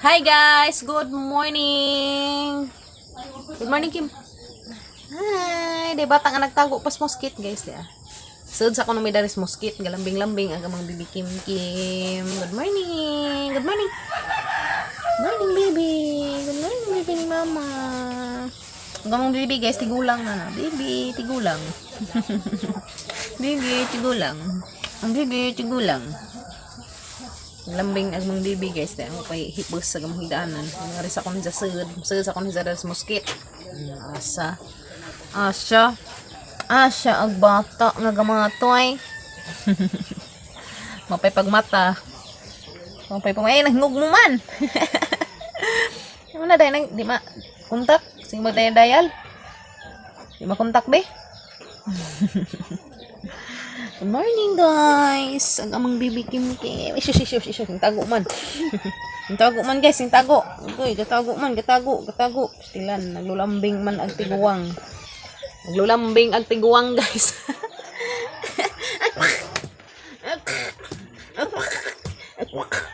Hi guys, good morning. Good morning, Kim. Hi, di bata nga nagtago pas mosquito, guys, di ah. Sud sa kuno may daris mosquito, galambing-lambing ang amang bibi Kim Kim. Good morning. Good morning. Good morning, baby. Good morning, baby ni mama. Ang amang baby, guys, tigulang na na. Baby, tigulang. Baby, tigulang. Ang baby, tigulang. Lambing ang mga baby, guys, dahil mo pa'y hipos sa gamang higdaanan. Nga rin sa kuno sa sud. Sud sa kuno sa daris mosquito. Asa. Asa. Asa ang bata nga gamatoy. Mapay pagmata. Mapay pag ay nahingog mo man. Ano na dahil nang di ma kontak sing magdayal dayal. Di ma kontak be. Good morning, guys. Ang amang bibi Kim Kim. Isyo isyo isyo isyo tago man. Ang tago man, guys, ang tago. Uy, gatago man, gatago, gatago. Stilan, naglulambing man ang tiguang. Naglulambing ang tiguang, guys.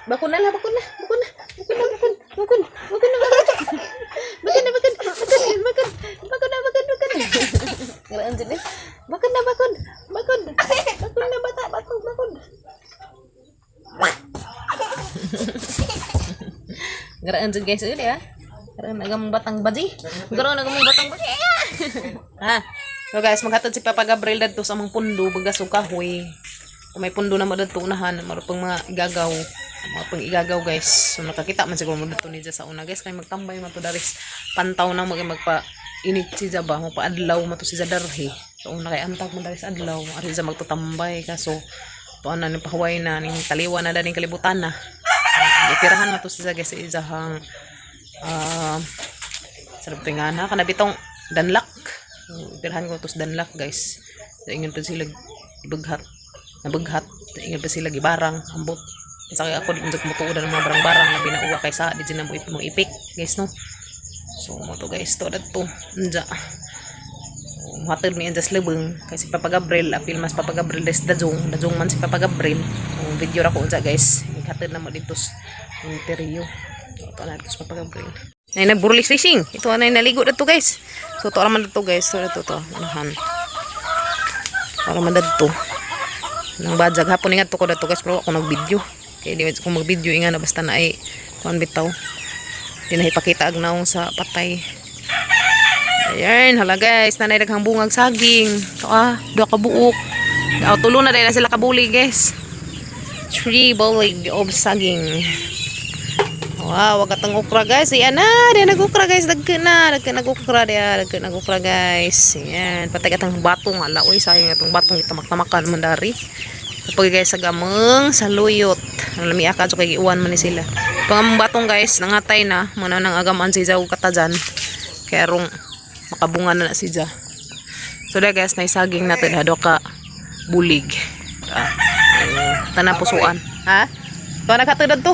Bakun na lah, bakun na, bakun na, bakun na, bakun, bakun, bakun na, bakun na, bakun, bakun, bakun, bakun na, bakun, bakun. Ngaraan dyan eh. Bakun na, bakun, bakun, bakun na bata, bakun, bakun. Ngaraan dyan, guys, yun ya. Ngaraan agamang batang baji. Ngaraan agamang batang baji. Ha. So guys, maghatod si Papa Gabriel dadto sa among pundo bagas og kahoy. Kung may pundo na mo dadto unahan, maro pang mga igagaw. Mga pang igagaw, guys. So nakakita man siguro mo dadto niya sa una, guys, kay magtambay man to daris pantaw na mag magpa init si Jaba, magpaadlaw man to si Zadarhi. So una kay antag man daris adlaw, ari siya magtutambay kaso tuan na ni pahuway na ning taliwa na daning kalibutan na. Itirahan man to si guys sa isahang sarap to nga na kana bitong danlak. Itirahan ko to sa danlak, guys. So, ingon pa sila ibaghat. Nabaghat. Ingon pa sila gibarang ambot. Sa kaya ako di mo mutuod ng mga barang-barang labi na uwa kay sa di dyan na mo ipik, guys, no. So mo to, guys, to dadto. Unja. So, muhatod mi sa lubong kay si Papa Gabriel apil mas Papa Gabriel des dajong dajong man si Papa Gabriel. So, video ra ko unja, guys. Hatod na mo dito sa interior. So, ito na dito sa Papa Gabriel. Ay, nagburlis fishing. Ito na naligo dito, guys. So, ito raman dito, guys. So, dito to. Unahan. Para man dito. Nang bajag hapon ingat to ko dito, guys. Pero ako nag-video. Kaya di kung mag-video inga na basta na ay kuan bitaw. Di na ipakita ag naong sa patay. Ayan, hala guys, nanay daghang bungag saging. Ito ah, duha ka buok. Aw, tulo na dahil na sila kabuli, guys. Three bulig of saging. Wow, wag atang okra, guys. Ayan na, diyan nag-okra, guys. Dagko na, dagko nag-okra diya, dagko nag-okra, guys. Ayan, patay atang batong ala. Uy, sayang atong batong itamak-tamakan man dari. Kapag guys sa gameng saluyot. Ang lami aka so kay giuwan man ni sila. Pang batong, guys, nangatay na muna nang agaman si Jaw katajan. Kaya rong makabunga na na si Ja. So da guys, naisaging natin hado ka bulig. Ah, tanan pusuan. Ha? Ito naghatod to.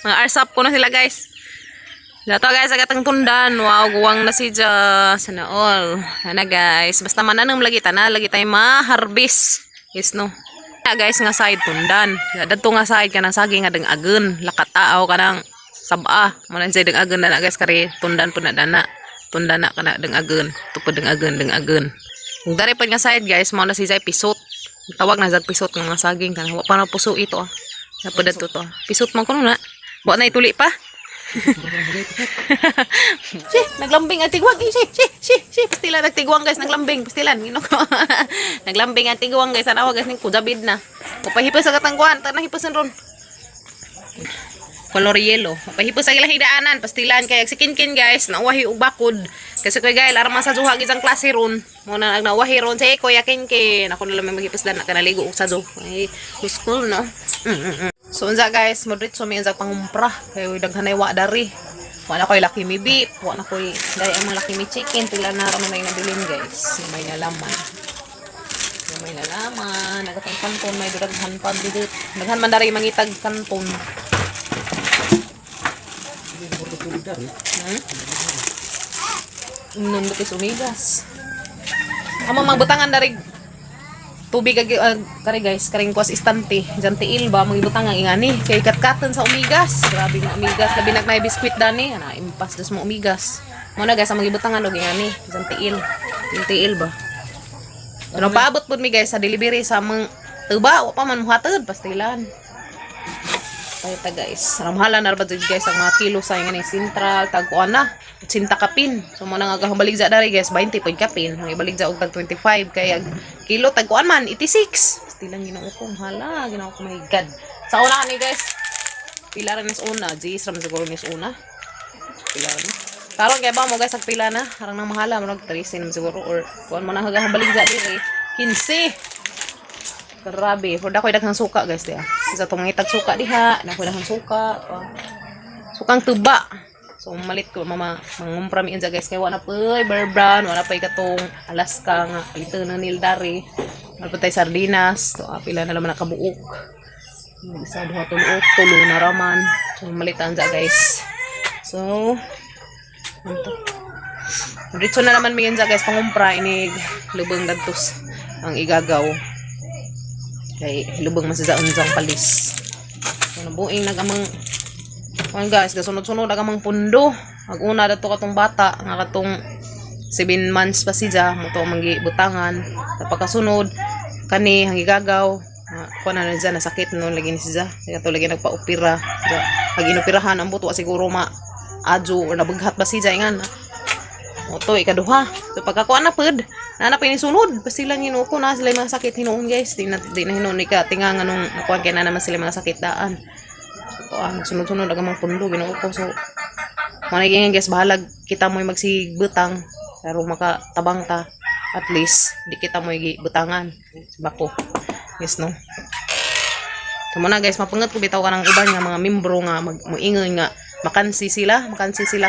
Mga arsap ko na sila, guys. Dato guys, agatang tundan. Wow, guwang na si Ja. Sana all. Ana guys, basta mananong lagi tana, lagi tayo ma-harvest. Yes no. Ya, guys, nga side tundan. Dadto nga side kanang saging nga deng-agen, lakataaw kanang saba. Mo na siya deng-agen na guys kari tundan po na dana. Tundan na kana deng-agen. Tupo deng-agen, deng-agen. Kung dari pa nga side, guys, mo na si Zay pisot. Tawag na zag pisot ng mga saging kana. Wa pa na puso ito ah. Dapat dadto to. Pisot man kuno na. Wa na ituli pa. Si, naglambing ang tigwang. Eh, si, si, si, si. Pastilan, nagtigwang, guys, naglambing. Pastilan, gino ko. Naglambing ang tigwang, guys. Tanawa, guys, ning kujabid na. Mapahipos sa katangguan. Tanah hiposan ron. Color yellow. Mapahipos sa ilang higdaanan. Pastilan kay si Kinkin, guys, nauwahi og bakod. Kasi kuy guys, aram sa juha isang klase ron. Mo na nauwahi ron sa Kuya Kinkin. Ako na lang may maghipos dan kanaligo og sajo. Ay, school no. So unsa guys, modritso mi unsa pangumpra kay daghan ay wa dari. Wa na koy Lucky Me beef, wa na koy dai ang Lucky Me chicken, pila na ra may nabilin, guys. May nalaman. May nalaman, nagatang kanton may daghan pa dito. Daghan man dari mangitag kanton. Nundot is umigas. Amo magbutangan dari. Tubig ag kari guys, karing kuas istante. Diyan tiil ba mangibutang ang ingani. Kay katkaton sa umigas. Grabe nga umigas, labi na may biskwit dani, ana impas das mo umigas. Mo na guys ang magibutangan og ingani, diyan tiil. Tiil tiil ba. Pero paabot pud mi guys sa delivery sa among tuba, wa pa man muhatod pastilan. Tayo ta guys. Ramhala na ra ba jud guys ang mga kilo sa ingani sentral tagkuan na. 80 kapin. So mo na nga gahong baligya dari guys, 20 pod kapin. Ang ibaligya og tag 25 kay ag kilo tagkuan man 86. Pastilan, Ginoo ko, hala, Ginoo ko, my God. Sa una ni guys, pila ra ni sa una, G's ra man siguro ni sa una. Pila ra ni. Karon kay ba mo guys, ag pila na, arang nang mahala, murag 13 naman siguro or kuan mo na hagahang baligya diri 15. Grabe, for ako'y daghang suka guys diha. Sa itong mga itag suka diha, na ako'y daghang suka. Pa. Sukang tuba. So malit ko mama mangumpra mi unsa guys kay wa na poy Bear Brand, wala pay katong Alaska nga ito na nil dari. Wala pa tay sardinas, to pila na naman nakabuok. Isa, duha, tulo, tulo na raman. So malitan sa guys. So ano. Diretso na naman mi unsa guys pangumpra inig lubong dadtos ang igagaw. Kay lubong man sa unjang palis. So nabuing nagamang kuan guys, gasunod-sunod ang pundo. Ag una dato katong bata nga katong 7 months pa siya mo to manggi butangan. Sa pagkasunod kani ang igagaw, kuan na siya nasakit noon lagi ni siya. Kaya to lagi nagpa-opera. Pag inoperahan ang buto siguro ma adyo or nabughat ba siya ingan. O to ikaduha. So pagkakuan na pud, na na pinisunod. Basta lang ko na sila mga sakit hinuon guys. Di na hinuon ni ka tinga nga nung nakuan kay na naman sila mga sakit daan. So nagsunod-sunod ang mga pundo, Ginoo ko. So manay guys, bahalag kita mo'y magsigbutang pero makatabang ta, at least di kita mo'y butangan bako. Yes no. So muna guys, mapangat ko bitaw ka ng uban nga mga membro nga mag moingon nga makansi sila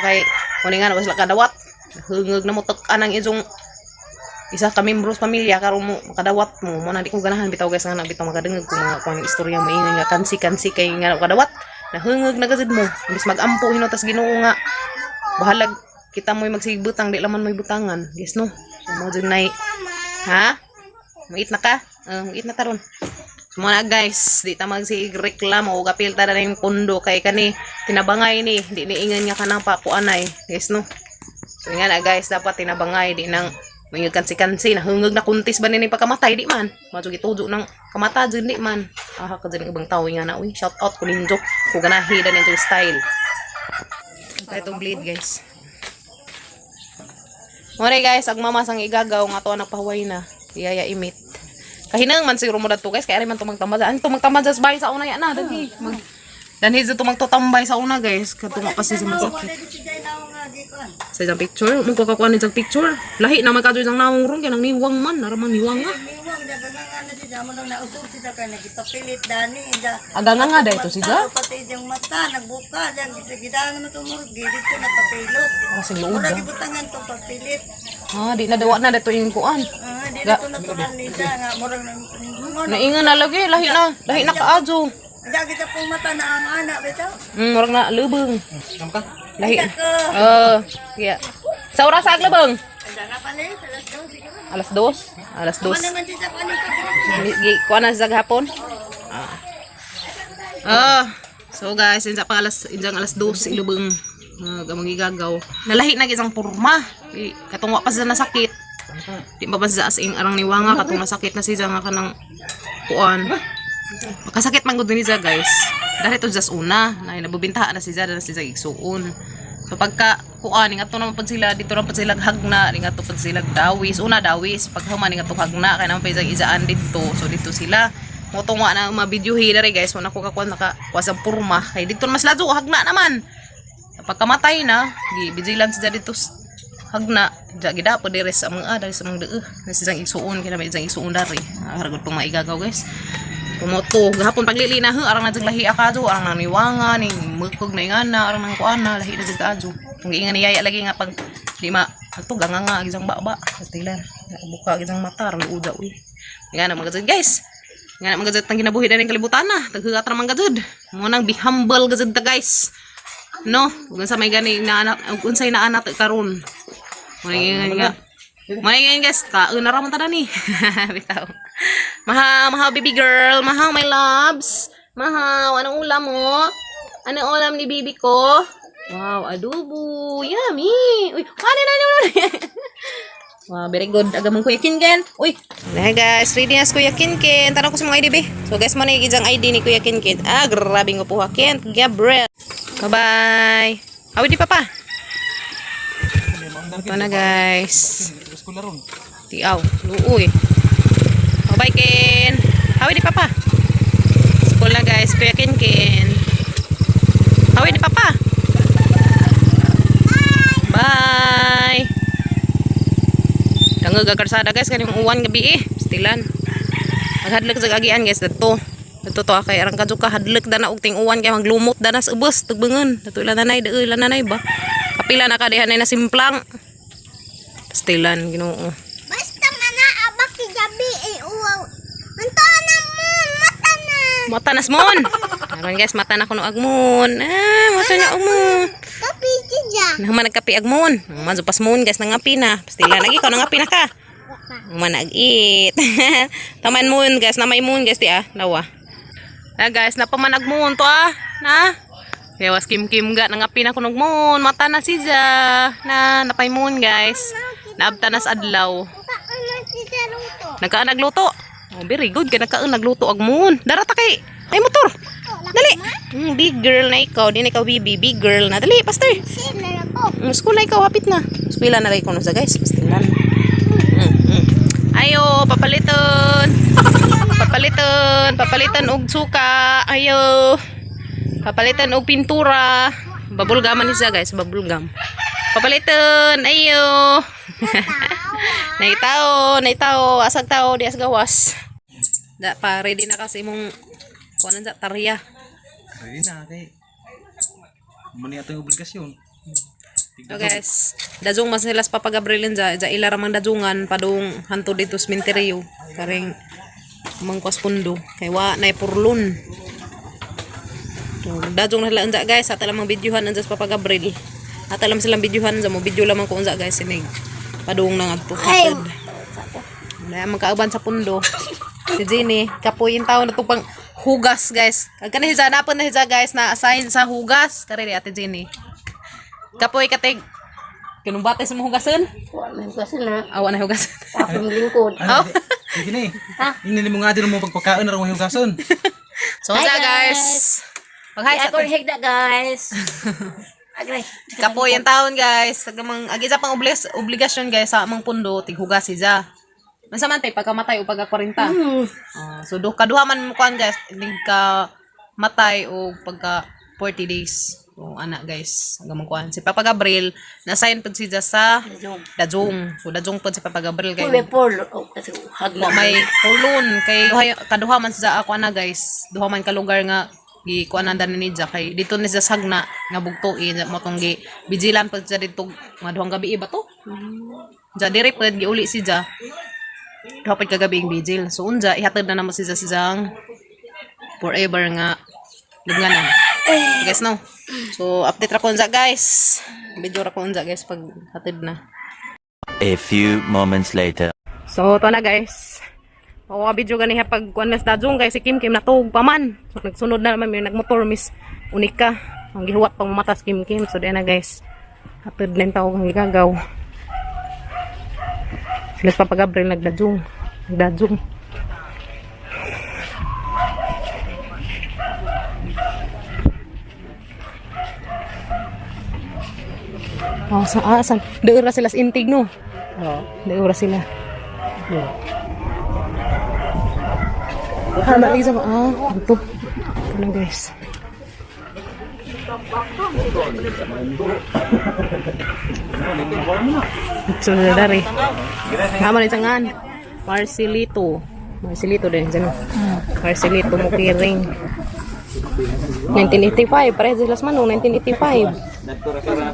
kay kuni nga na sila kadawat. Hungog na mo tek-an ang isong isa ka membro sa pamilya karon mo makadawat mo. Mo na di ko ganahan bitaw guys nga na bitaw makadungog ko mga kuan istorya moingon nga kansi kansi kay nga na kadawat. Nahungog na gazid mo. Imbis magampo hinutas Ginoo nga bahalag kita mo'y magsigbutang di laman mo'y butangan. Guys no. So mo jud nay ha? Muit na ka? Muit na taron. So mo na guys, di ta magsigreklamo o gapil ta na yung pundo kay kani tinabangay ni, di ni ingan nga kanang pakuanay. Guys no. So nga na guys, dapat tinabangay di nang mga kansi-kansi nahungog na kuntis ba ni pagkamatay di man. Madyo gitujo ng kamata dyan di man. Ah, ka dyan ibang tao nga na uy. Shout out ko ninjo. Ko ganahi da ninjo style. Ito blade guys. More guys, ag mama sang igagaw nga to nagpahuway na. Iyaya imit. Kahinang man siguro mo dato guys, kay ari man tumagtambad. Ano tumagtambad sa bahay sa una ya na dali. Mag Danhi sa tumagtutambay sa una guys, katunga pa siya sa masakit. Sa isang picture, mo kuha ni isang picture. Lahi na man kadto isang nawong ron kay nang niwang man, naramang niwang nga. Niwang da nga na siya mo nang nausog siya kay nagipapilit dani da. Aga nga nga dahito siya. Pati diyang mata nagbuka dyan gidaan naman tumurog gidit ko napapilot. Kasing luod Mura ah. gibutangan to papilit. Ah, di na dawa na dato yung kuan. Ah, di na to natural ni siya nga murag nang mo na. Naingan na lagi, lahi na kaadyo. Da kita pong mata na ang anak bitaw. Murag na lubong. Lahi. Ko. Oh, yeah. Sa oras sa aglabong? Anda na pa ni sa alas 2 siguro. Alas 2. Alas 2. Ano man siya kuan ni Kuan na sa gahapon. Ah. Ah. So guys, insa pa alas injang alas 2 ilubong uh, gigagaw. Nalahi na isang porma. Di, katong wa pa siya nasakit. Di ba pa siya as in arang niwanga katong nasakit na siya nga kanang kuan. Makasakit man gud ni siya guys. Dahil ito just una, na nabubintahan na siya na siya igsuon. So pagka kuan ingat to naman pud sila dito naman pud sila hagna, ingat to pud sila dawis, una dawis, paghuman ingat to hagna kay naman pa isang isaan dito. So dito sila mo tungwa na ma-video diri guys, wala ko kakuan naka kuha sa purma kay dito mas ladyo hagna naman. Pagkamatay na, gi vigilan sila dito hagna, ja gida po dire sa mga diri sa mga dee. Na siyang igsuon kay na may isang igsuon dari. Ah, haragod pong maigagaw guys. Kumoto, gahapon paglili na arang na lahi akadyo, arang nang niwanga ning mukog na ingana, arang nang kuana, lahi na jud kaadyo. Kung giingan ni yaya lagi nga pag di ma ato ganga nga gisang baba, pastilan. Buka gisang mata arang uda uy. Nga na mga gazud guys. Nga na mga gazud tang ginabuhi na ning kalibutan na. Taghugat ra man gazud. Mo nang be humble gazud ta guys. No, ug unsa may gani na anak ug unsay naa nato karon. Mo nga. Mo guys, kaon na ra man ta ni. Bitaw. Mahaw, mahaw, baby girl. Mahaw, my loves. Mahaw, anong ulam mo? Anong ulam ni baby ko? Wow, adobo. Yummy. Uy, ano na, ano na. Wow, very good. Aga mong Kuya Kinken. Uy. Na guys, ready na si Kuya Kinken. Tanong ko sa mga ID, be. So guys, mo na yung ID ni Kuya Kinken. Ah, grabe nga po ha. Kent Gabriel. Bye-bye. Awi di papa. Ito na, guys. Tiaw. Luoy. Bye-bye, Ken. Awi di papa. School na, guys. Kuya Kinken. Awi di papa. Bye. Dangag karsada, guys, kaning uwan gabi eh. Stilan. Maghadlok sa agian, guys, dadto. Dadto to kay arang kadyo ka hadlok dana og ting uwan kay maglumot dana sa ubos tugbangon. Dadto ila nanay, deo ila nanay ba. Kapila na ka diha na simplang. Stilan, Ginoo. Basta mana abak gabi ay uwaw. Anto na mo, mata na. Mata na smon. Aron guys, mata na kuno agmon. Ah, mata na agmon. Kapi siya. Nang nagkapi agmon. Nang man pas mon guys, nangapi na. Stilan lagi ka nangapi na ka. Man nag-eat. Taman moon, guys, na may moon, guys, di ah, nawa. Ah guys, napamanag moon to ah. Na. Kaya was kim kim ga nangapi na kunog moon, mata na siya. Na napay moon, guys. Naabta na sa adlaw. Paano siya luto? Nagkaan nagluto. Oh, very good kay nagkaan nagluto ag moon. Dara ta kay ay motor. Dali. Big girl na ikaw, di na ikaw baby, big girl na. Dali, pastor. Sila na ko. School na ikaw, hapit na. Eskwela na rin ko sa guys, pastilan. Ayo, papaliton. Papaliton, papalitan og suka. Ayo. Papalitan og pintura. Bubble gum man siya, guys, bubble gum. Papaliton, ayo. Naitao, naitao, asag tao di as gawas. Da pa ready na kasi imong kuan sa tarya. Ready na kay. Muna atong obligasyon. So guys, dajung mas nila sa Papa Gabriel dyan, dyan ila ramang dajungan padung hanto dito sa minteryo. Karing mangkwas pundo. Kay wa na purlon. So, dajung na sila unja, guys, ata lamang videohan unja sa Papa Gabriel. Ata lamang silang videohan unja mo video lamang ko unja, guys, sinig. Padung na ngadto hatod. Wala magkauban sa pundo. Si Jenny, kapoy yung tao na to pang hugas, guys. Kag kani siya napon na siya, guys, na assign sa hugas. Kare ni Ate Jenny. Kapoy katig. Kanong bata sa mga hugasan? Wa man ko na. Awa na hugasan. Akong lingkod. Oh. Sige ni. Ini mo nga din mo pagpakaon na rin hugason. So, sa guys. Mag-hi sa Ako higda, guys. Agray. Kapoy ang taon, guys. Tagamang agi sa pang obligasyon, guys, sa amang pundo tighugas si Ja. Mansa man tay pagkamatay o pagka 40. Ah, so do kaduha man mo kuan, guys, tig ka matay o pagka 40 days. So ana guys, hanggang kuan si Papa Gabriel na-sign pud si Ja sa Dajong. So Dajong pud si Papa Gabriel kay May polo. Oh, kasi hagna. wa may purlon kay kaduha man sa ako ana, guys, duha man ka lugar nga gi kuan na ni Ja kay dito ni sa sagna nga bugtuin mo tong gi bijilan pud siya dito mga duhang gabi ba to ja diri pud giuli si Ja duha pud kagabi ang bijil. So unja ihatod na namo si Ja si Jang forever nga lubnganan, guys, no? So update ra ko unja, guys, video ra ko unja, guys, pag hatid na. A few moments later. So, ito na, guys. Makuha video gani ha pag kuan nas dajong kay si Kim Kim natuog pa man. So, nagsunod na naman may nagmotor miss Unika. Ang gihuwat pang matas Kim Kim. So, di na, guys. Hatid na yung tawag ang gigagaw. Sila sa Papa Gabriel nagdajong. Nagdajong. Oh, sa asan? Doon ra sila sa intig, no? Oo. Doon ra sila. Ah, lagi sa ah, ito. Ito na, guys. So, na dari. Tama na isangan. Marcelito. Marcelito din. Diyan. Marcelito Mukiring. 1985. Pareho sila sa Manong. 1985.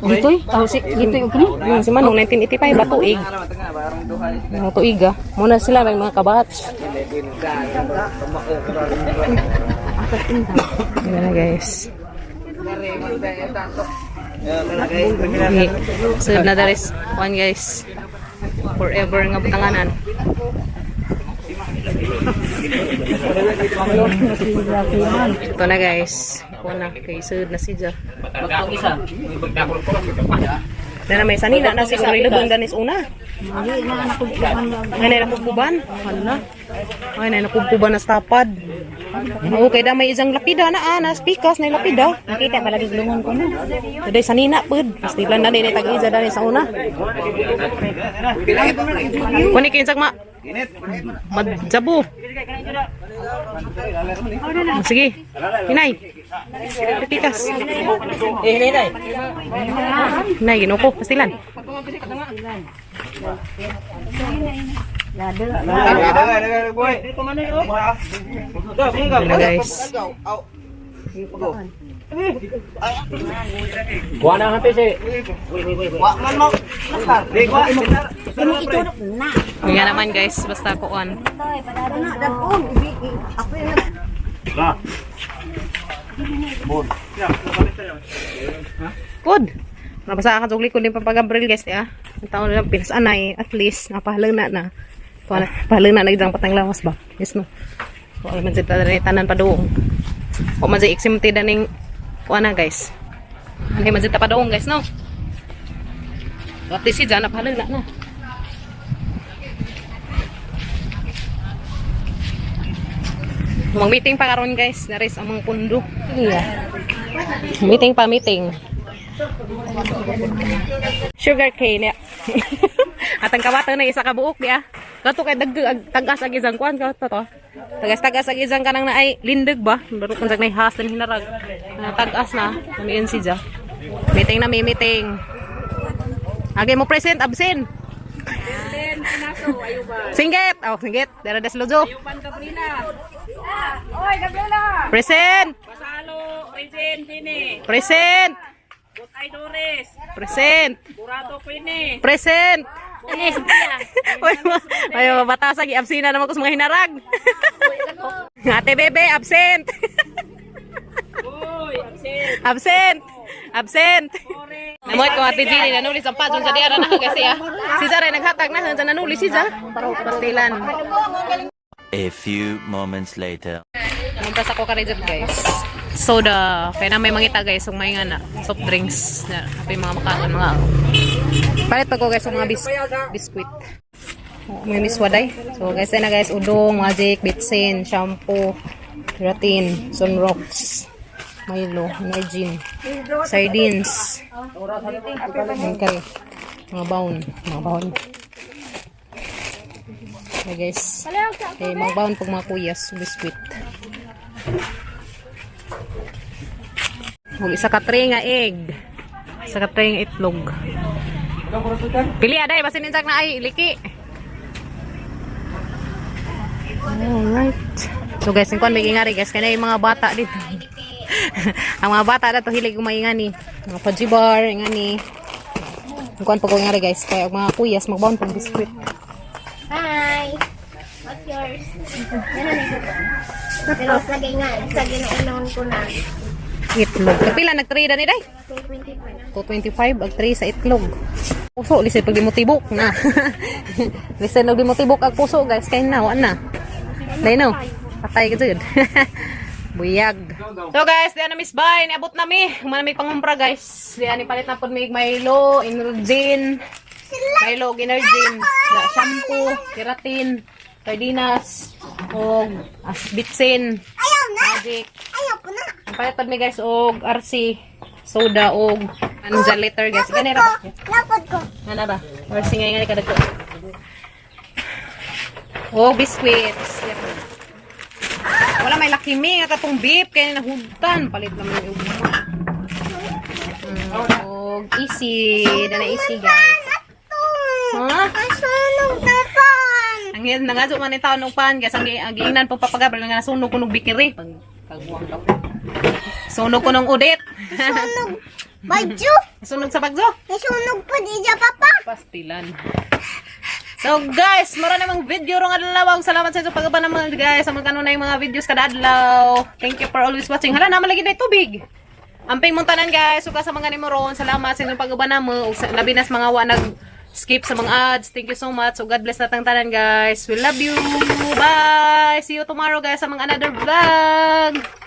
Dito eh. Oh, si, dito yung kini. Si Manong, 1985. Ba, tuig. Mga tuig ah. Muna sila may mga kabats. Ayan na, guys. Okay. So na there is one, guys. Forever nga butanganan. Ito na, guys. Ito na kay sud na siya. Na may sanina na siguro ilubong ganis una. Ay na nakugkuban. Hala. Ay na nakugkuban na stapad. Okay da may isang lapida na ah, na pikas na lapida. Nakita ba lagi lungon ko na? Today sanina pud. Pastilan na din tag-isa dani sa una. Kuni kinsag ma Madjabo. Sige. Hinay. Pikas. Eh, hinay. Hinay, ginuko. Pastilan. Ano, guys. Kuha na ang pese. Nga naman, guys, basta kuan. Na, dagon. Ako yung Good. Nabasa ka tugli ko din papagabril, guys, ya. Ang taon na lang pinasanay at least napahalang na na. Pahalang na nagdang patang lawas ba. Yes no. Wa man jud ta tanan pa doong. Wa man jud exempted ning kuan na, guys. Ano man jud ta pa doong, guys, no. At least si Jana pahalang na na. Mag-meeting pa karon, guys, naris ang mga pundo. Yeah. Meeting pa meeting. Sugar cane ya. At ang kawata na isa ka buok ya. Kato kay dag tagas ag isang kuan kato to. Tagas-tagas ag isang kanang na ay lindig ba? Baro kun nay has din hinarag. Na tagas na kami si ja. Meeting na may meeting. Agay mo present absent. Singgit! Oh, singgit. Dara des lojo. Oy, Gabriela! Present! Basalo, Regine, Dini. Present! Butay Doris. Present! Burato Queenie. Present! Uy, ay, mabatasag, i-absina naman ko sa mga hinarag. Ate Bebe, absent! Uy, absent. Absent! Absent! Namoy ko Ate Gini, nanuli sa pajon sa diara na kasi ah. Si Zara naghatag na sa nanuli si Zara. Pastilan. A few moments later. Mumpas ako ka guys. Soda. Kaya na may mangita, guys, yung may nga na soft drinks na apay mga makaon mga. Palit pa ko, guys, yung mga biscuit. Oo, may miswaday. So guys, ayun na, guys, udong, magic, bitsin, shampoo, keratin, sunrocks, Milo, Energin, sardines. Ayun kare. Mga baon, mga baon. Okay, guys. Okay, mga baon pag mga kuyas, biscuit. Ug isa ka tray nga egg. Isa ka tray nga itlog. Pili aday basin insak na ay liki. Alright. So guys, yung kuan may ingari, guys, kaya yung mga bata dito. Ang mga bata na to hilig ni. Mga pajibar, ingani. Yung kuan pag ingari, guys, kaya ang mga kuyas magbaon pag biscuit. Hi. What's yours? Pero sa nga, sa ginainon ko na. Itlog. Kapila nag-tray na ni day? 225 225 ag tray sa itlog. Puso lisod pag di mo tibok na. Lisod pag di mo tibok ag puso, guys, kay na wa na. Dai no. Patay ka jud. Buyag. So guys, di na miss bay, niabot na mi. Humana mi pangumpra, guys. Di ani palit na pud mi Milo, Energin. Milo ug Energin, na shampoo, keratin, sardinas, og asbitsin, Ayaw na! magic. Ayaw ko na! Ang palit pud mi, guys, og RC soda og anja later, guys. Gani ra ba? Lapod ko! Ano ba? Or singay nga ni kadagko. Oh, biscuits. Wala may laki mi nga katong beef kay nahugtan palit naman yung ugma. Og easy, dana easy, guys. Ha? Ang sunog na pan! Ang yan nangadyo man ni taon og pan, guys, ang giingnan po papagabral nga nasunog ko nog bikiri. Pag kagwang daw. Sunog ko nung udit. Sunog! Baju! Sunog sa bagzo. Nasunog pa di dyan, papa! Pastilan. So guys, mara namang video rong adlaw. Salamat sa inyong pag-uban naman, guys. Sa mga na yung mga videos kada adlaw. Thank you for always watching. Hala naman lagi na tubig. Amping mong tanan, guys. Suka sa mga nimo ron. Salamat sa inyong pag-uban namo. Ug labi nas mga wa nag Skip sa mga ads. Thank you so much. So God bless natang tanan, guys. We love you. Bye. See you tomorrow, guys, sa mga another vlog.